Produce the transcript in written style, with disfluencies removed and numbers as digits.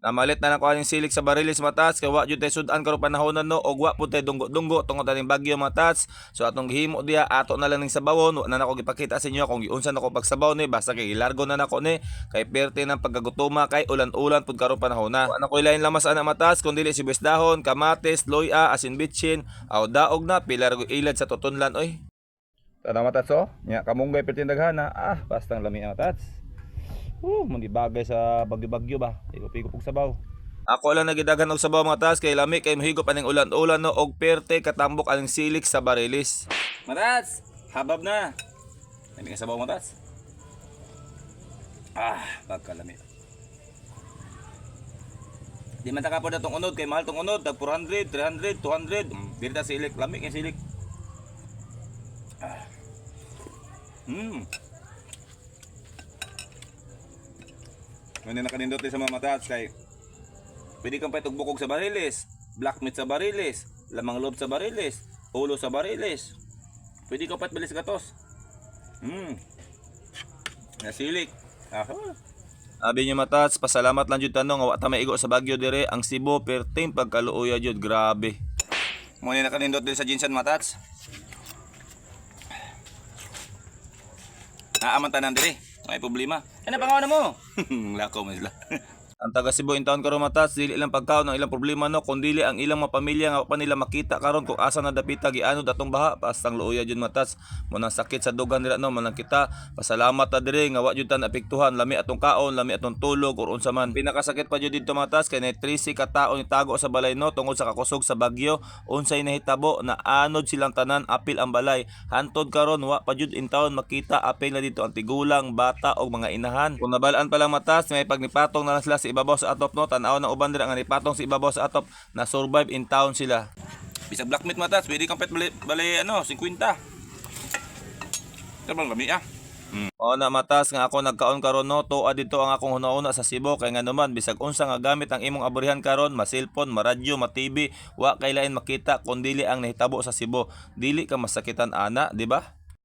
Namalit na lang ko aning silik sa Barilis, mga tats, kay wa jud tay sud-an karong panahon no, og wa pud tay dunggo-dunggo tungod aning bagyo, mga tats. So atong gihimo diya, ato na lang ning sabawon. Wa na nako gipakita sa inyo kung giunsa nako pagsabaw ni, basta kay gilargo na nako ni kay perte ng pagkagutoma kay ulan-ulan pud karong panahon na. Wa na koy lain lamas ana, mga tats, kun dili sibuyas dahon, kamatis, loya, asin bitsin, aw daog na pilar ilad sa tutunlan oy. Tanaw, mga tats, oh. Nya kamunggay perting daghana. Ah, bastang lami, mga tats. Mundi bagay sa bagyo-bagyo ba. Higop-higop og sabaw. Ako lang nagidaghan og sabaw, mga tats, kay lami kay mahigop aning ulan-ulan no, og perte katambok aning silik sa Barilis. Mga tats, habab na. Lami ka sabaw, mga tats. Ah, pagkalami. Di man ta ka po na tong unod kay mahal tong unod, tag 400, 300, 200. Dili ta silik, lami kay silik. Ah. Ngayon nakanindot din sa mga matats kay pwede kang paitugbukog sa Bariles, black meat sa Bariles, lamang loob sa Bariles, ulo sa Bariles. Pwede kang patbilis gatos. Nasilik. Aha. Abi niyo, matats, pasalamat lang jud tanong nga wa ta maigo sa bagyo dire ang Cebu perting pagkaluoya jud, grabe. Mo ni nakanindot din sa GenSan, matats. Naaman tanan dire. May problema. Ano pangalan mo? Lakaw man sila. Ang taga Cebu in town karon, matats, dili lang pagkaon ang ilang problema no, kundi ang ilang mga pamilya nga wa pa nila makita karon kung asa na dapita gianod atong baha. Pastang luoya jud, matats, mo nang sakit sa dugan nila no, man lang kita pasalamat ta dire nga wa jud ta naapektuhan, lami atong kaon, lami atong tulog or unsa man. Pinakasakit pa jud didto, matats, kay nay 13 ka tawo nitago sa balay no tungod sa kakusog sa bagyo. Unsay nahitabo, na anod silang tanan apil ang balay. Hantod karon wa pa jud in town makita apil na dito ang tigulang, bata og mga inahan. Kung nabalaan pa lang, matas, may pagnipatong na lang sila sa ibabaw sa atop no, tan-aw ng uban dira nga nipatong sa ibabaw sa atop, na survive in town sila. Bisag black meat, matas, pwede kang pet bali, bali ano, 50. Ito lami ah. Oo na, matas, nga ako nagkaon karon no, tuwa dito ang akong hunauna sa Cebu kay nga naman bisag unsa nga gamit ang imong aborihan karon, ma-cellphone, ma-radyo, ma-TV, wa kay lain makita kun dili ang nahitabo sa Cebu. Dili ka masakitan ana, di ba?